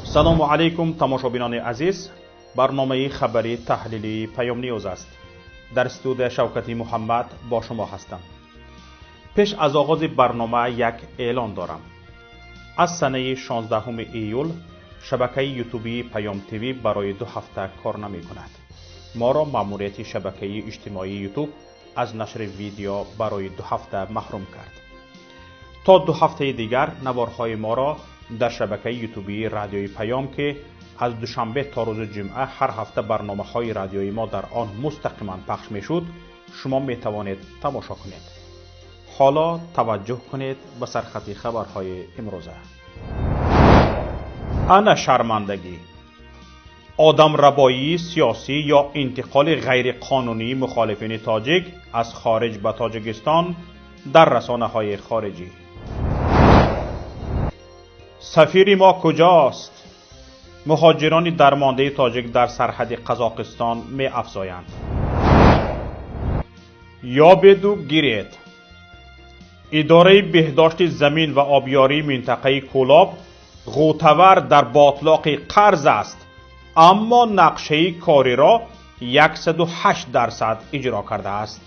Салому алайкум, тамошобинони азиз. Барномаи хабарии таҳлилии Паём Ньюз аст. Дар студия Шавкати Муҳаммад бо шумо ҳастам. Пеш аз оғози барнома як эълон дорам. Аз санаи 16 июл шабакаи ютубии Паём ТВ барои 2 ҳафта кор намекунад. Моро маъмурияти шабакаи иҷтимоии Ютуб аз нашри видео барои 2 ҳафта маҳрум кард. То 2 ҳафтаи дигар наворҳои моро дар шабакаи ютубии радиои Паём, ки аз душанбе то рӯзи ҷумъа ҳар ҳафта барномаҳои радиои мо дар он мустақиман пахш мешуд, шумо метавонед тамошо кунед. Ҳоло таваҷҷӯҳ кунед ба сархати хабарҳои имрӯза. Ана шармандагӣ. Одамрабоии сиёсӣ ё интиқоли ғайриқонунии мухолифини тоҷик аз хориҷ ба Тоҷикистон дар расонаҳои хориҷӣ. Сафири мо куҷост? Муҳоҷирони дармондаи тоҷик дар сарҳади Қазоқистон меафзоянд. Ёбеду гиред. Идораи беҳдошти замин ва обёрии минтақаи Кӯлоб ғӯтавар дар ботлоқи қарз аст, аммо нақшаи кориро 108% иҷро кардааст.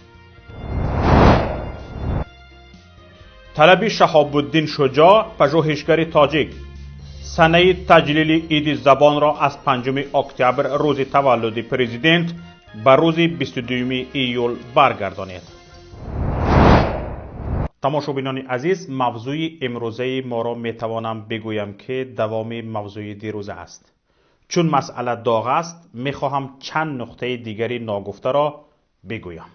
Талаби Шаҳобуддин Шуҷоъ, пажӯҳишгари тоҷик, санаи таҷлили иди забонро аз 5 октябр, рӯзи таваллуди президент, ба рӯзи 22 июл баргардонед. Тамошобинони азиз, мавзӯи имрӯзаи моро метавонам бигӯям, ки давоми мавзӯи дирӯза аст. Чун масъала доғ аст, мехоҳам чанд нуқтаи дигари ногуфтаро бигӯям.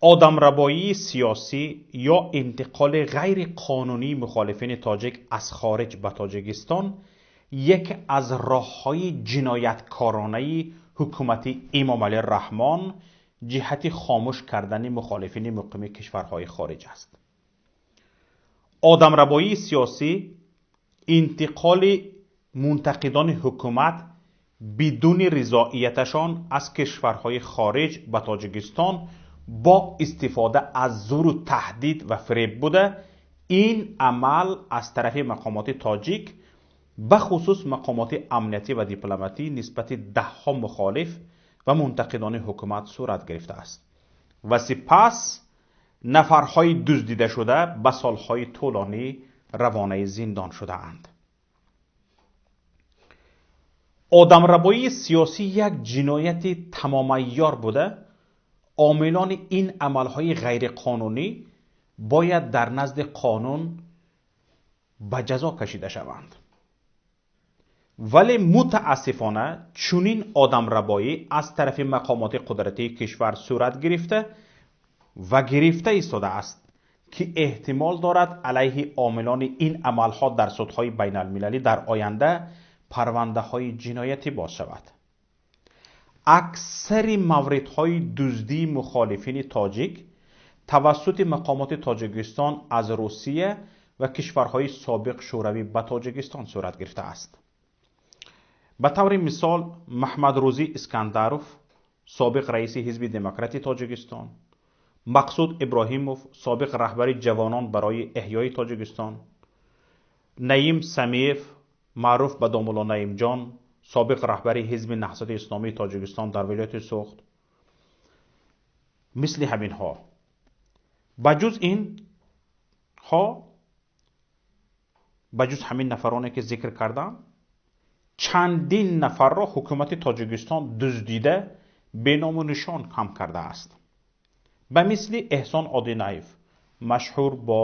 Одамрабоии сиёсӣ ё интиқоли ғайриқонунии мухолифини тоҷик аз хориҷ ба Тоҷикистон яке аз роҳҳои ҷинояткоронаи ҳукумати Эмомалӣ Раҳмон ҷиҳати хомӯш кардани мухолифини муқими кишварҳои хориҷ аст. Одамрабоии сиёсӣ интиқоли мунтақидони ҳукумат бидуни ризоияташон аз кишварҳои хориҷ ба Тоҷикистон бо истифода аз зуру таҳдид ва фиреб буда, ин амал аз тарафи мақомоти тоҷик, бахусус мақомоти амниятӣ ва дипломатӣ нисбати даҳҳо мухолиф ва мунтақидони ҳукумат сурат гирифтааст ва сипас нафарҳои дуздидашуда ба солҳои тӯлонӣ равонаи зиндон шудаанд. Одамрабоии сиёсӣ як ҷинояти тамомайёр буда, омилони ин амалҳои ғайриқонунӣ бояд дар назди қонун ба ҷазо кашида шаванд. Вале мутаассифона чунин одамрабоӣ аз тарафи мақомоти қудратии кишвар сурат гирифта ва гирифта истодааст, ки эҳтимол дорад алайҳи омилони ин амалҳо дар судҳои байналмилалӣ дар оянда парвандаҳои ҷиноятӣ боз шавад. Аксари мавридҳои дуздии мухолифини тоҷик тавассути мақомоти Тоҷикистон аз Русия ва кишварҳои собиқ Шӯравӣ ба Тоҷикистон сурат гирифтааст. Ба таври мисол, Маҳмадрӯзӣ Искандаров, собиқ раиси Ҳизби Демократии Тоҷикистон, Мақсуд Иброҳимов, собиқ раҳбари ҷавонон барои эҳёи Тоҷикистон, Наим Самиев, маъруф ба домулло Наимҷон, собиқ раҳбари Ҳизби Наҳзати Исломии Тоҷикистон дар вилояти Суғд, мисли ҳаминҳо. Ба ҷуз инҳо, ба ҷуз ҳамин нафароне ки зикр кардам, чандин нафарро ҳукумати Тоҷикистон дуздида беному нишон кам кардааст. Ба мисли Эҳсон Одинаев, машҳур бо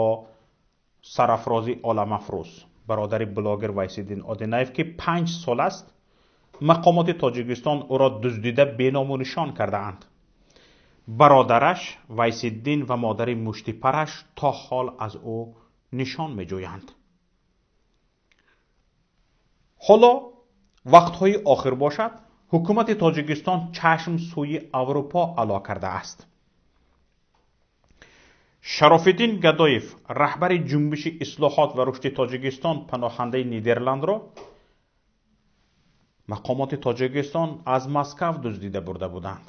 сарафрози оламафрӯз, бародари блогер Вайсиддин Одинаев, ки 5 сол аст мақомоти Тоҷикистон ӯро дуздида беному нишон кардаанд. Бародараш Вайсиддин ва модари муштипараш то ҳол аз ӯ нишон меҷӯянд. Ҳоло вақтҳои охир бошад, ҳукумати Тоҷикистон чашм сӯи Аврупо ало кардааст. Шарофиддин Гадоев, раҳбари ҷунбиши ислоҳот ва рушди Тоҷикистон, паноҳандаи Нидерландро мақомоти Тоҷикистон аз Москав дуздида бурда буданд.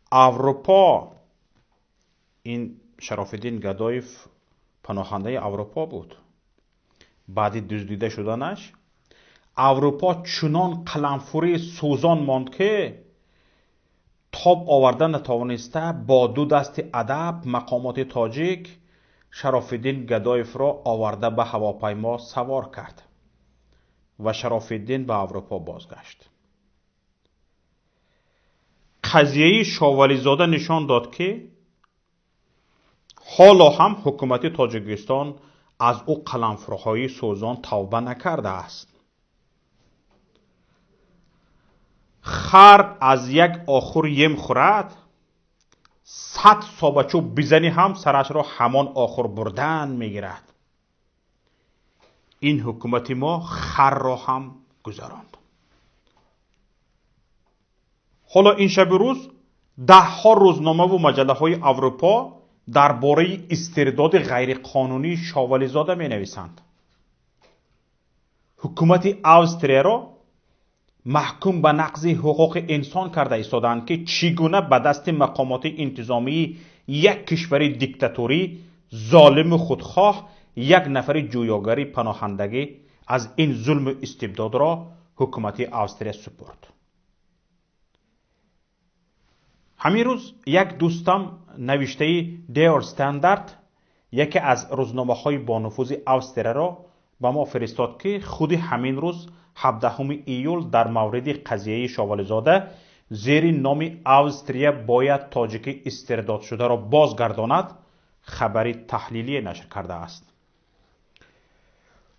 Аврупо, ин Шарофиддин Гадоев паноҳандаи Аврупо буд. баъди дуздида шуданаш Аврупо чунон қаламфури сӯзон монд, ки тоб оварда натавониста бо ду дасти адаб мақомоти тоҷик Шарофиддин Гадоевро оварда ба ҳавопаймо савор кард ва Шарофиддин ба Аврупо бозгашт. Қазияи Шовализода нишон дод, ки ҳоло ҳам ҳукумати Тоҷикистон аз ӯ қаламфурҳои сӯзон тавба накардааст. Хар аз як охур ем хӯрад, 100 собачӯб бизанӣ ҳам сарашро ҳамон охур бурдан мегирад. Ин ҳукумати мо харро ҳам гузаронд. Ҳоло ин шаби рӯз даҳҳо рӯзномаву маҷаллаҳои Аврупо дар бораи истирдоди ғайриқонунии Шовализода менависанд. Ҳукумати Австрияро маҳкум ба нақзи ҳуқуқи инсон карда истодаанд, ки чӣ гуна ба дасти мақомоти интизомии як кишвари диктаторӣ, золиму худхоҳ, як нафари ҷӯёгари паноҳандагӣ аз ин зулму истибдодро ҳукумати Австрия супурд. Ҳамин рӯз як дӯстам навиштаи Der Standard, яке аз рӯзномаҳои бонуфузи Австрияро ба мо фиристод, ки худи ҳамин рӯз 17 июл дар мавриди қазияи Шовализода зери номи Австрия бояд тоҷики истирдодшударо бозгардонад хабари таҳлилие нашр кардааст.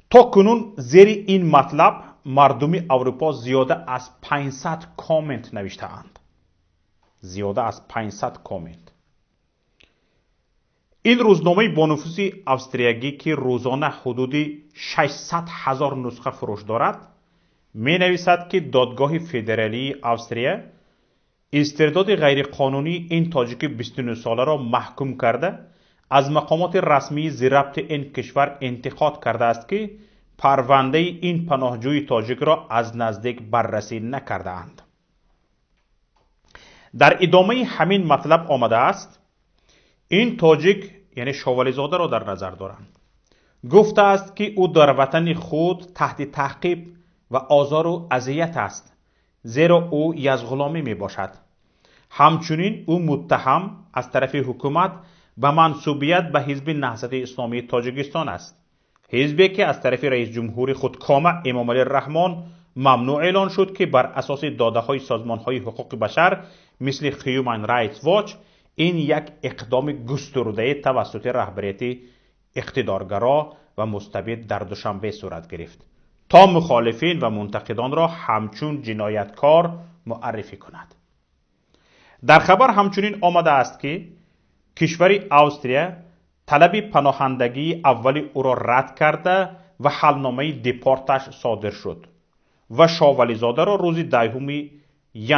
То кунун зери ин матлаб мардуми Аврупо зиёда аз 500 коммент навиштаанд. Зиёда аз 500 коммент. Ин рӯзномаи бонуфузи австриягӣ, ки рӯзона ҳудуди 600 ҳазор нусха фурӯш дорад, менависад, ки додгоҳи федералии Австрия истирдоди ғайриқонунии ин тоҷики 29-соларо маҳкум карда, аз мақомоти расмии зирабти ин кишвар интиқод кардааст, ки парвандаи ин паноҳҷӯи тоҷикро аз наздик баррасӣ накардаанд. Дар идомаи ҳамин матлаб омадааст, ин тоҷик, яъне Шовализодаро дар назар доранд, гуфтааст, ки ӯ дар ватани худ таҳти таъқиб ва озору азият аст, зеро ӯ язғуломӣ мебошад. Ҳамчунин ӯ муттаҳам аз тарафи ҳукумат ба мансубият ба ҳизби Наҳзати Исломии Тоҷикистон аст, ҳизбе ки аз тарафи раисҷумҳури худкома Эмомалӣ Раҳмон мамнӯъ эълон шуд, ки бар асоси додаҳои созмонҳои ҳуқуқи башар мисли Human Rights Watch ин як иқдоми густурдаи тавассути раҳбарияти иқтидоргаро ва мустабид дар Душанбе сурат гирифт, то мухолифин ва мунтақидонро ҳамчун ҷинояткор муаррифӣ кунад. Дар хабар ҳамчунин омадааст, ки кишвари Австрия талаби паноҳандагии аввали ӯро рад карда ва ҳалномаи депорташ содир шуд ва Шовализодаро рӯзи 10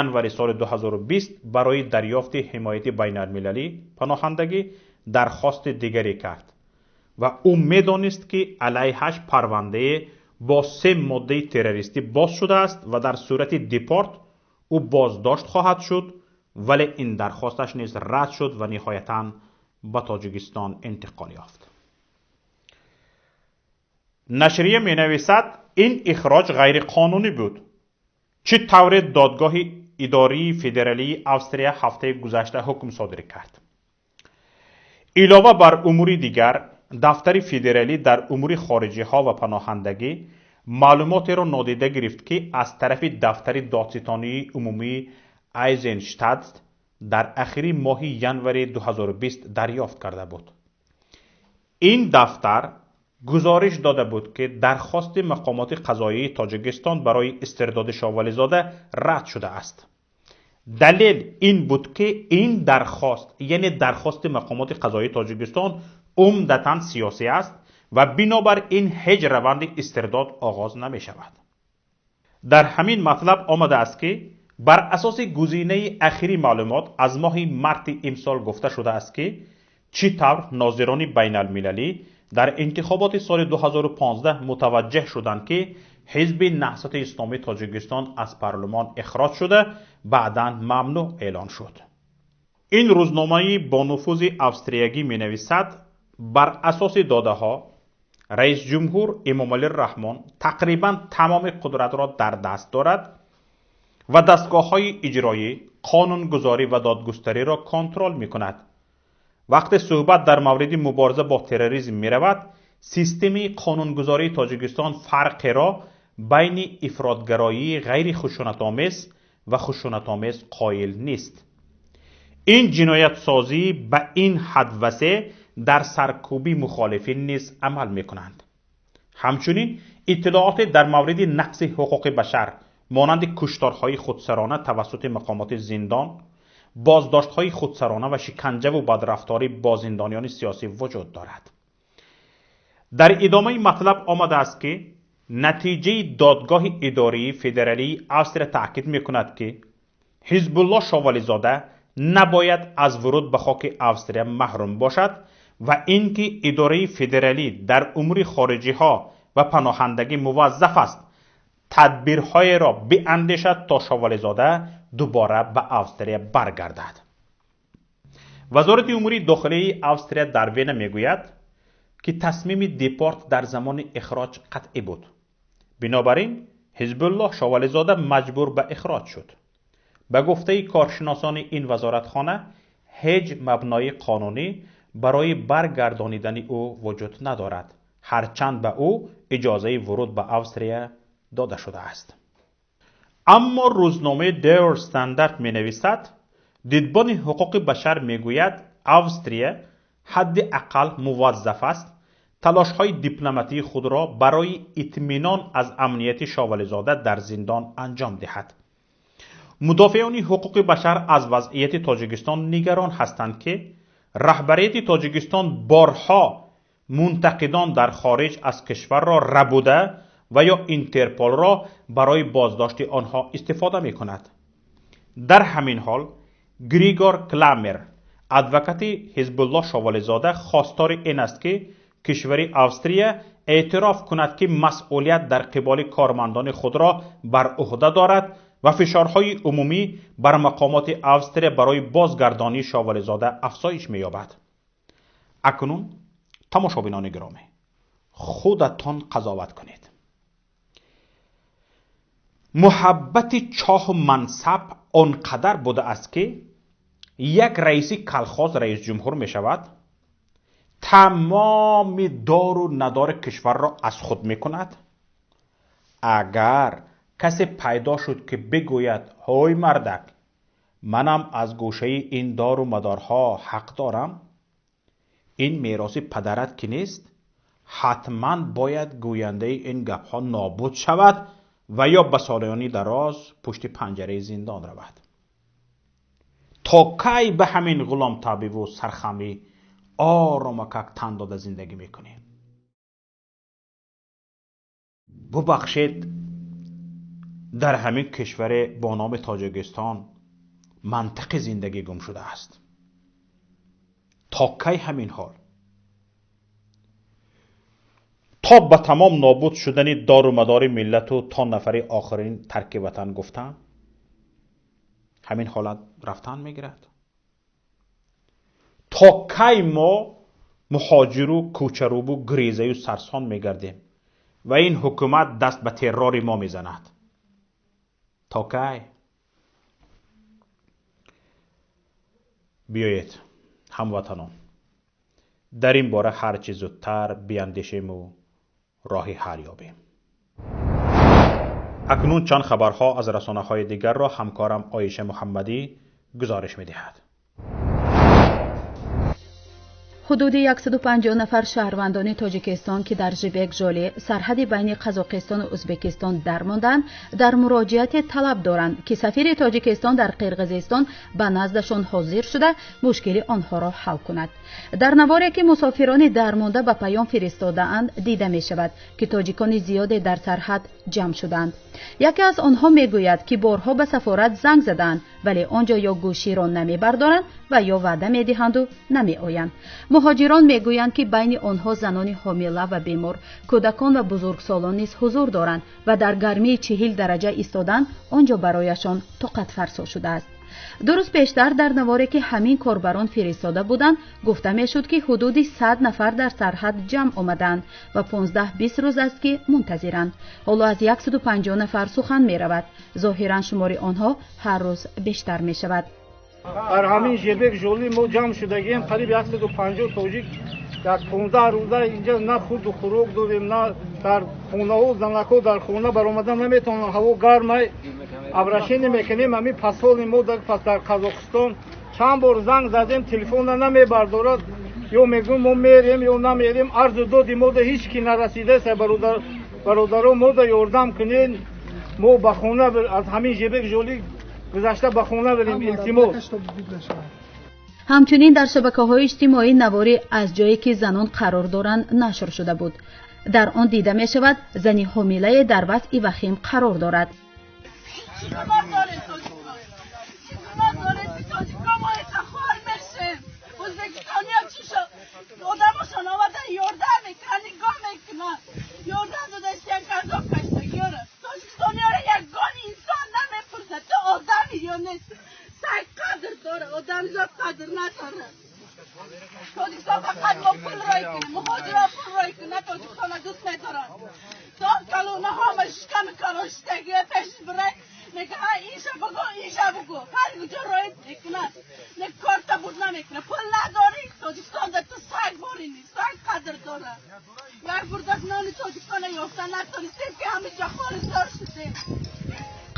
январи соли 2020 барои дарёфти ҳимояти байналмилалӣ паноҳандагӣ дархости дигаре кард ва ӯ медонист, ки алайҳаш парвандае бо 3 моддаи террористӣ боз шудааст ва дар сурати депорт ӯ боздошт хоҳад шуд, вале ин дархосташ низ рад шуд ва ниҳоятан ба Тоҷикистон интиқол ёфт. Нашрия менависад, ин ихроҷ ғайриқонунӣ буд. Чӣ тавре додгоҳи идории федералии Австрия ҳафтаи гузашта ҳукм содир кард. Илова бар умури дигар, дафтари федералӣ дар умури хориҷиҳо ва паноҳандагӣ маълумотеро нодида гирифт, ки аз тарафи дафтари додситонии умумии Айзенштадт дар ахири моҳи январи 2020 дарёфт карда буд. Ин дафтар гузориш дода буд, ки дархости мақомоти қазоии Тоҷикистон барои истирдоди Шовализода рад шудааст. Далел ин буд, ки ин дархост, яъне дархости мақомоти қазоии Тоҷикистон, умдатан сиёсӣ аст ва бинобар ин ҳеҷ раванди истирдод оғоз намешавад. Дар ҳамин матлаб омадааст, ки бар асоси гузинаи ахири маълумот аз моҳи марти имсол гуфта шудааст, ки чӣ тавр нозирони байналмилалӣ дар интихоботи соли 2015 мутаваҷҷеҳ шуданд, ки ҳизби Наҳзати Исломии Тоҷикистон аз парлумон ихроҷ шуда, баъдан мамнӯъ эълон шуд. Ин рӯзномаи бонуфузи австриягӣ менависад, бар асоси додаҳо رئیس جمهور امامعلی رحمان تقریبا تمام قدرت را در دست دارد و دستگاه های اجرایی، قانونگذاری و دادگستری را کنترل می کند. وقتی صحبت در مورد مبارزه با تروریسم می رود، سیستم قانونگذاری تاجیکستان فرقی را بین افراطگرایی غیر خشونت‌آمیز و خشونت‌آمیز قائل نیست. این جنایت سازی به این حد وسیع در سرکوبی مخالفین نیز عمل می کنند. همچنین اطلاعات در مورد نقض حقوق بشر مانند کشتارهای خودسرانه توسط مقامات زندان، بازداشت‌های خودسرانه و شکنجه و بدرفتاری با زندانیان سیاسی وجود دارد. در ادامه مطلب آمده است که نتیجه دادگاه اداری فدرالی اوستریا تاکید میکند که حزب الله شاولیزاده نباید از ورود به خاک اوستریا محروم باشد و اینکه اداره فدرالی در امور خارجی ها و پناهندگی موظف است تدبیرهای را بیاندیشد تا شاولیزاده دوباره به اوستریا برگردد. وزارت امور داخلی اوستریا در وین میگوید که تصمیم دیپورت در زمان اخراج قطعی بود. بنابراین حزب الله شاولیزاده مجبور به اخراج شد. به گفته کارشناسان این وزارتخانه هیچ مبنای قانونی برای برگردانیدن او وجود ندارد، هرچند به او اجازه ورود به اوستریا داده شده است. اما روزنامه دیر استاندارد می نویسد دیدبان حقوق بشر می گوید اوستریا حد اقل موظف است تلاش های دیپلماتی خود را برای اطمینان از امنیت شاولیزاده در زندان انجام دهد. مدافعان حقوق بشر از وضعیت تاجیکستان نگران هستند که رهبریت تاجیکستان بارها منتقدان در خارج از کشور را ربوده و یا اینترپل را برای بازداشت آنها استفاده می کند. در همین حال گریگور کلامر ادوکات حزب الله شاولیزاده خواستار این است که کشور اوستریا اعتراف کند که مسئولیت در قبال کارمندان خود را بر عهده دارد و فشارهای عمومی بر مقامات اوستریا برای بازگردانی شاولیزاده افزایش می‌یابد. اکنون تماشابینان گرامی، خودتان قضاوت کنید. محبت چاه و منصب آنقدر بوده است که یک رئیس کلخاز رئیس جمهور می شود، تمام دار و ندار کشور را از خود می کند. اگر کسی پیدا شد که بگوید های مردک، منم از گوشه این دار و مدارها حق دارم، این میراث پدرت که نیست، حتما باید گوینده این گپها نابود شود و یا به سالیانی دراز پشت پنجره زندان رود. تا کی به همین غلام طبی و سرخمی آرامکک تن داده زندگی میکنیم؟ ببخشید، در همین کشور با نام تاجیکستان منطق زندگی گم شده است. تا کی همین حال؟ تا به تمام نابود شدن دار و مدار ملت و تا نفر آخرین ترک وطن گفتن، همین حالت رفتن میگیرد. تا کی ما مهاجر و کوچروب و گریزه و سرسان میگردیم و این حکومت دست به ترور ما میزند؟ تا کی؟ بیایید هموطنان، در این باره هر چیز زودتر بیاندیشیم و راه حل یابیم. اکنون چند خبرها از رسانه‌های دیگر را همکارم عایشه محمدی گزارش می‌دهد. Ҳудуди 150 нафар шаҳрвандони Тоҷикистон, ки дар Жибек Жолӣ, сарҳади байни Қазоқистону Ӯзбекистон дармонданд, дар муроҷиате талаб доранд, ки сафири Тоҷикистон дар Қирғизистон ба наздашон ҳозир шуда мушкили онҳоро ҳал кунад. Дар наворе, ки мусофирони дармонда ба паём фиристодаанд, дида мешавад, ки тоҷикони зиёде дар сарҳад ҷамъ шуданд. Яке аз онҳо мегӯяд, ки борҳо ба сафорат занг задаанд, вале он ҷо ё гӯширо намебардоранд ва ё ваъда медиҳанду намеоянд. Муҳоҷирон мегӯянд, ки байни онҳо занони ҳомила ва бемор, кӯдакон ва бузургсолон низ ҳузур доранд ва дар гармии 40 дараҷа истодан он ҷо барояшон тоқатфарсо шудааст. Ду рӯз пештар дар наворе, ки ҳамин корбарон фиристода буданд, гуфта мешуд, ки ҳудуди 100 нафар дар сарҳад ҷамъ омадаанд ва 15-20 рӯз аст, ки мунтазиранд. Ҳоло аз 150 нафар сухан меравад. Зоҳиран шумори онҳо ҳар рӯз бештар мешавад. Дар ҳамин Жибек Жоли мо ҷамъ шудагием, қариб 150 тоҷик. Дар 15 рӯза инҷа на хурду хӯрок дорем, на дар хонаҳо, занакҳо дар хона баромада наметавонанд, ҳаво гармай. Обращение мекунем ҳамин посоли мо дар Қазоқистон. Чанд бор занг задем, телефона намебардорад. Ё мегӯем мо мерем, ё намерем. Арзу доди мода ҳеҷ ки нарасидааст. Бародаро, мода ёрдам кунед, мо ба хона аз ҳамин Жибек Жоли гузашта ба хона бирем, илтимос. Ҳамчунин дар шабакаҳои иҷтимоӣ наворе аз ҷое, ки занон қарор доранд, нашр шуда буд. Дар он дида мешавад, зани ҳомилае дар вазъи вахим қарор дорад. Одамзод қадр надорад. Тоҷикистон фақат мо пул рой кунем, муҳоҷиро пул рой кунад, Тоҷикистонро дӯст медоранд. То калона ҳама шиками калоншидагия пеш бирай, мега ҳа инша бугӯ, инша бугӯ, ҳар куҷо рой мекунад, не корта буд намекунад. Пул надорӣ, Тоҷикистон ту саг борини, саг қадр дорад. Як бурдак нони Тоҷикистона ёфта натонистем, ки ҳаминҷо хоризор шудем.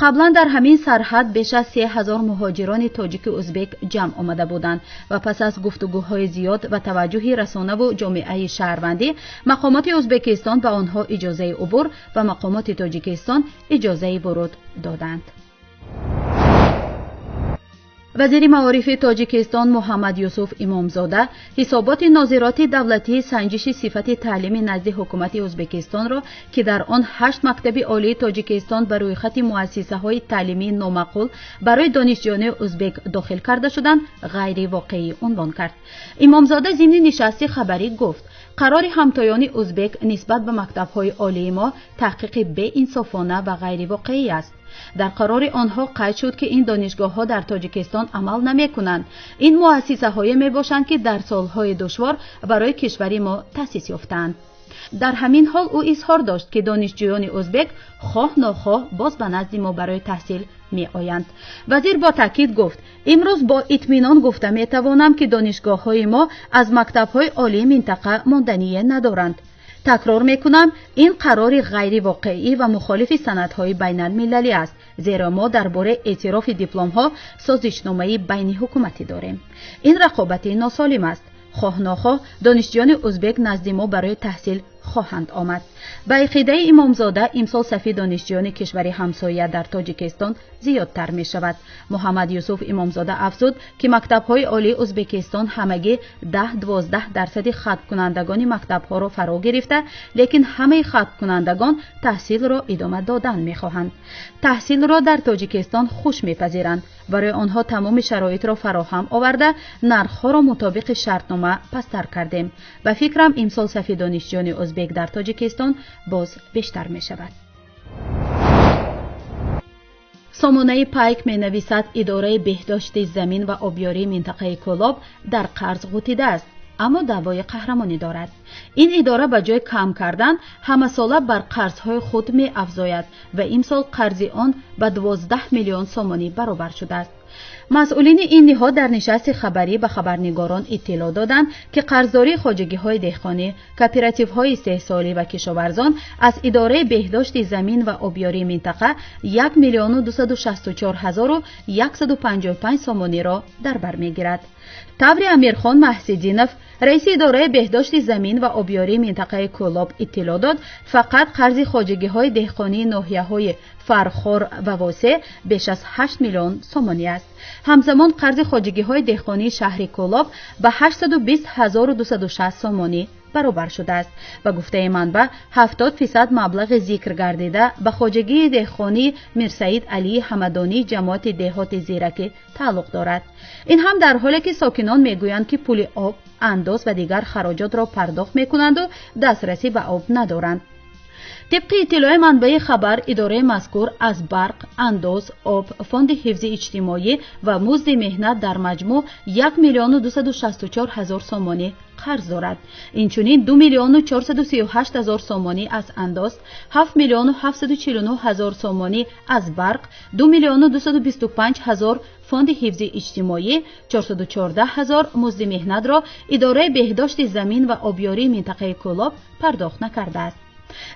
Қаблан дар ҳамин сарҳад беш аз 3000 муҳоҷирони тоҷики узбек ҷамъ омада буданд ва пас аз гуфтугӯҳои зиёд ва таваҷҷӯҳи расонаву ҷомеаи шаҳрвандӣ мақомоти Ӯзбекистон ба онҳо иҷозаи убур ва мақомоти Тоҷикистон иҷозаи вуруд доданд. Вазири маорифи Тоҷикистон Муҳаммад Юсуф Имомзода ҳисоботи нозироти давлатии санҷиши сифати таълими назди ҳукумати Ӯзбекистонро, ки дар он 8 мактаби олии Тоҷикистон ба рӯйхати муассисаҳои таълимии номаъқул барои донишҷӯёни ӯзбек дохил карда шуданд, ғайривоқеӣ унвон кард. Имомзода зимни нишасти хабарӣ гуфт, қарори ҳамтоёни ӯзбек нисбат ба мактабҳои олии мо таҳқиқи беинсофона ва ғайривоқеӣ аст. Дар қарори онҳо қайд шуд, ки ин донишгоҳҳо дар Тоҷикистон амал намекунанд. Ин муассисаҳое мебошанд, ки дар солҳои душвор барои кишвари мо таъсис ёфтаанд. Дар ҳамин ҳол ӯ изҳор дошт, ки донишҷӯёни ӯзбек хоҳ нохоҳ боз ба назди мо барои таҳсил меоянд. Вазир бо таъкид гуфт, имрӯз бо итминон гуфта метавонам, ки донишгоҳҳои мо аз мактабҳои олии минтақа мондание надоранд. Такрор мекунам, ин қарори ғайривоқеӣ ва мухолифи санадҳои байналмилалӣ аст, зеро мо дар бораи эътирофи дипломҳо созишномаи байниҳукуматӣ дорем. Ин рақобати носолим аст. Хоҳ нохоҳ донишҷӯёни ӯзбек назди мо барои таҳсил хоҳанд омад. Ба ақидаи Имомзода, имсол сафи донишҷӯёни кишвари ҳамсоя дар Тоҷикистон зиёдтар мешавад. Муҳаммад Юсуф Имомзода афзуд, ки мактабҳои олии Ӯзбекистон ҳамагӣ 10-12% хатмкунандагони мактабҳоро фаро гирифта, лекин ҳамаи хатмкунандагон таҳсилро идома додан мехоҳанд. Таҳсилро дар Тоҷикистон хуш мепазиранд. Барои онҳо тамоми шароитро фароҳам оварда, нархҳоро мутобиқи шартнома пасттар кардем. Ба фикрам, имсол сафи донишҷӯёни ӯзбек дар Тоҷикистон боз бештар мешавад. Сомонаи Пайк менависад, идораи беҳдошти замин ва обёрии минтақаи Кӯлоб дар қарз ғутидааст, аммо даъвои қаҳрамонӣ дорад. Ин идора ба ҷои кам кардан ҳамасола бар қарзҳои худ меафзояд ва имсол қарзи он ба 12 миллион сомонӣ баробар шудааст. Масъулини ин ниҳод дар нишасти хабарӣ ба хабарнигорон иттилоъ доданд, ки қарздории хоҷагиҳои деҳқонӣ, кооперативҳои истеҳсолӣ ва кишоварзон аз идораи беҳдошти замин ва обёрии минтақа 1 миллиону 264 ҳазору 155 сомониро дар бар мегирад. Таври Амирхон Маҳсидинов, раиси идораи беҳдошти замин ва обёрии минтақаи Кӯлоб иттилоъ дод, фақат қарзи хоҷагиҳои деҳқонии ноҳияҳои Фархор ва Восе беш аз 8 миллион сомонӣ аст. Ҳамзамон қарзи хоҷагиҳои деҳқонии шаҳри Кӯлоб ба 820 ҳазору 260 сомонӣ баробар шудааст. Ба гуфтаи манбаъ, 70% маблағи зикр гардида ба хоҷагии деҳқонии Мирсаид Алии Ҳамадонии ҷамоати деҳоти Зиракӣ тааллуқ дорад. Ин ҳам дар ҳоле ки сокинон мегӯянд, ки пули об, андоз ва дигар хароҷотро пардохт мекунанду дастрасӣ ба об надоранд. Тибқи иттилои манбаи хабар, идораи мазкур аз барқ, андоз, об, фонди ҳифзи иҷтимоӣ ва музди меҳнат дар маҷмӯъ 1 264 000 сомонӣ қарз дорад. Инчунин 2 438 000 сомонӣ аз андоз, 7 749 000 сомонӣ аз барқ, 2 225 000 фонди ҳифзи иҷтимоӣ, 414 000 музди меҳнатро идораи беҳдошти замин ва обёрии минтақаи Кӯлоб пардохт накардааст.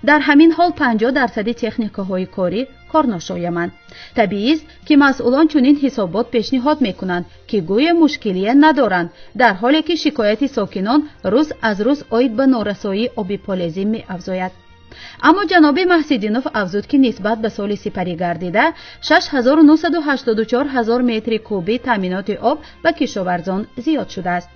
Дар ҳамин ҳол 50% техникаҳои корӣ корношояманд. Табиист, ки масъулон чунин ҳисобот пешниҳод мекунанд, ки гӯё мушкилие надоранд, дар ҳоле ки шикояти сокинон рӯз аз рӯз оид ба норасоии оби полезӣ меафзояд. Аммо ҷаноби Маҳсидинов афзуд, ки нисбат ба соли сипарӣ гардида 6984 ҳазор метри кубӣ таъминоти об ба кишоварзон зиёд шудааст.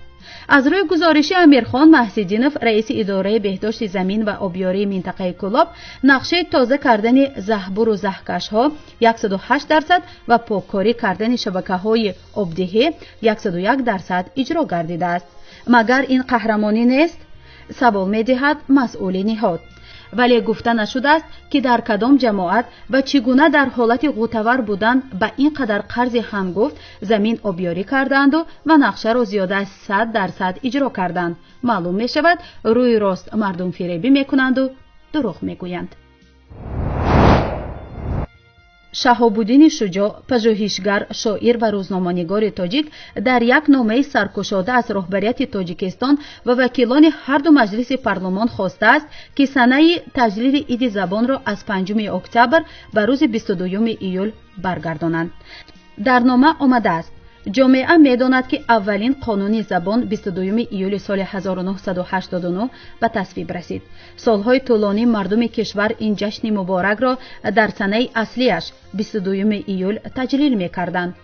Аз рӯи гузориши Амирхон Маҳсидинов, раиси идораи беҳдошти замин ва обёрии минтақаи Кӯлоб, нақшаи тоза кардани заҳбуру заҳкашҳо 108% ва поккорӣ кардани шабакаҳои обдиҳӣ 101% иҷро гардидааст. Магар ин қаҳрамонӣ нест? Савол медиҳад масъули ниҳод. Вале гуфта нашудааст, ки дар кадом ҷамоат ва чӣ гуна дар ҳолати ғутавар будан ба ин қадар қарзи ҳамгуфт замин обёрӣ кардаанду ва нақшаро зиёда аз 100% иҷро карданд. Маълум мешавад, рӯи рост мардумфиребӣ мекунанду дурӯғ мегӯянд. Шаҳобуддини Шуҷоъ, пажӯҳишгар, шоир ва рӯзноманигори тоҷик, дар як номаи саркушода аз роҳбарияти Тоҷикистон ва вакилони ҳарду маҷлиси парлумон хостааст, ки санаи таҷлили иди забонро аз 5 октябр ба рӯзи 22 июл баргардонанд. Дар нома омадааст: ҷомеа медонад, ки аввалин қонуни забон 22 июли соли 1989 ба тасвиб расид. Солҳои тӯлонӣ мардуми кишвар ин ҷашни муборакро дар санаи аслиаш 22 июл таҷлил мекарданд.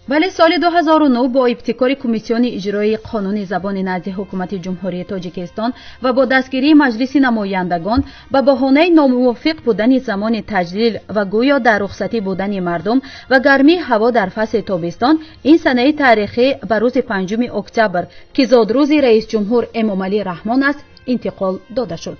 Вале соли 2009 бо ибтикори Кумиссиони иҷроии қонуни забони назди ҳукумати Ҷумҳурии Тоҷикистон ва бо дастгирии Маҷлиси намояндагон ба баҳонаи номувофиқ будани замони таҷлил ва гӯё дар рухсатӣ будани мардум ва гармии ҳаво дар фасли тобистон ин санаи таърихӣ ба рӯзи 5 октябр, ки зодрӯзи раисҷумҳур Эмомалӣ Раҳмон аст, интиқол дода шуд.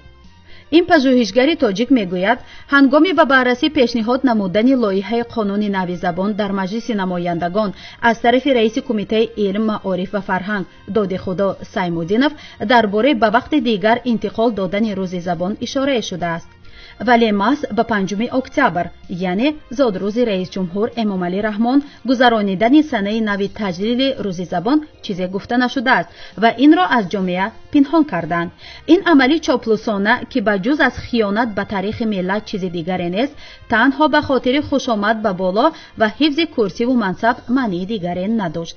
Ин пажӯҳишгари тоҷик мегӯяд, ҳангоми ба баррасӣ пешниҳод намудани лоиҳаи қонуни нави забон дар Маҷлиси намояндагон аз тарафи раиси Кумитаи илм, маориф ва фарҳанг Додихудо Саймуддинов дар бораи ба вақти дигар интиқол додани рӯзи забон ишорае шудааст. Вале маҳз ба 5 октябр, яъне зодрӯзи раисҷумҳур Эмомалӣ Раҳмон, гузаронидани санаи нави таҷлили рӯзи забон чизе гуфта нашудааст ва инро аз ҷомеа пинҳон карданд. Ин амали чоплусона, ки ба ҷуз аз хиёнат ба таърихи миллат чизи дигаре нест, танҳо ба хотири хушомад ба боло ва ҳифзи курсиву мансаб маънии дигаре надошт.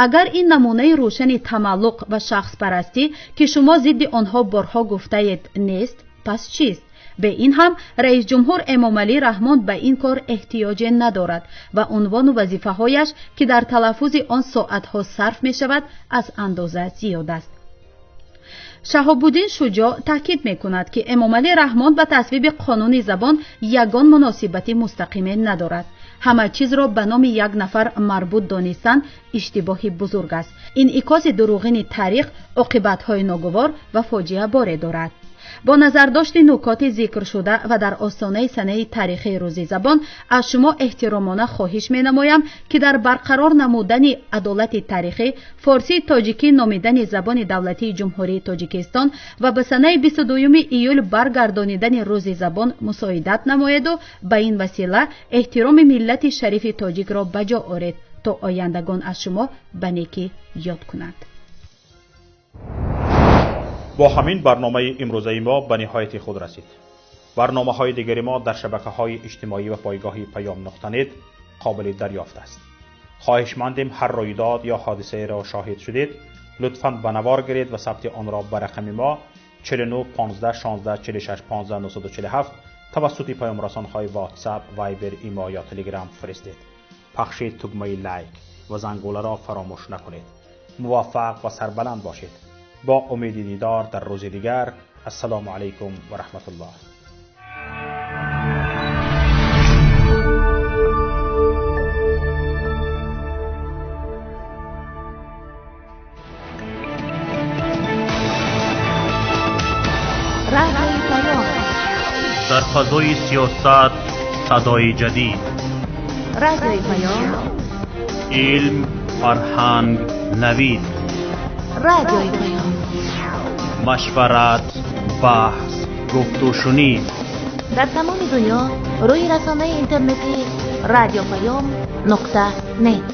Агар ин намунаи рӯшани тамаллуқ ва шахспарастӣ, ки шумо зидди онҳо борҳо гуфтаед, нест, пас чист? Бе ин ҳам раисҷумҳур Эмомалӣ Раҳмон ба ин кор эҳтиёҷе надорад ва унвону вазифаҳояш, ки дар талаффузи он соатҳо сарф мешавад, аз андоза зиёд аст. Шаҳобуддин Шуҷоъ таъкид мекунад, ки Эмомалӣ Раҳмон ба тасвиби қонуни забон ягон муносибати мустақиме надорад. Ҳама чизро ба номи як нафар марбут донистан иштибоҳи бузург аст. Инъикоси дурӯғини таърих оқибатҳои ногувор ва фоҷиаборе дорад. Бо назардошти нукоти зикршуда ва дар остонаи санаи таърихии рӯзи забон аз шумо эҳтиромона хоҳиш менамоям, ки дар барқарор намудани адолати таърихӣ, форсии тоҷикӣ номидани забони давлатии Ҷумҳурии Тоҷикистон ва ба санаи 22 июл баргардонидани рӯзи забон мусоидат намоеду ба ин васила эҳтироми миллати шарифи тоҷикро ба ҷо оред, то ояндагон аз шумо ба некӣ ёд кунанд. Бо ҳамин барномаи имрӯзаи мо ба ниҳояти худ расид. Барномаҳои дигари мо дар шабакаҳои иҷтимоӣ ва пойгоҳи Паём нуқта нет қобили дарёфт аст. Хоҳишмандем ҳар рӯйдод ё ҳодисаеро шоҳид шудед, лутфан ба навор гиред ва сабти онро ба рақами мо 49 15 16 46 15 947 тавассути паёмрасонҳои WhatsApp, Viber, Имо ё Telegram фиристед. Пахши тугмаи лайк ва зангуларо фаромӯш накунед. Муваффақ ва сарбаланд бошед. Бо умеди дидор дар рӯзи дигар. Ассалому алайкум ва раҳматуллоҳ. Радиои Паём. Дар фазои сиёсат садои ҷадид. Радиои Паём. Илм, фарҳанг, навид. Радиои Паём. Машварат, баҳс, гуфтушунид. Дар тамоми дунё рӯи расонаи интернетӣ радиопаём.нет.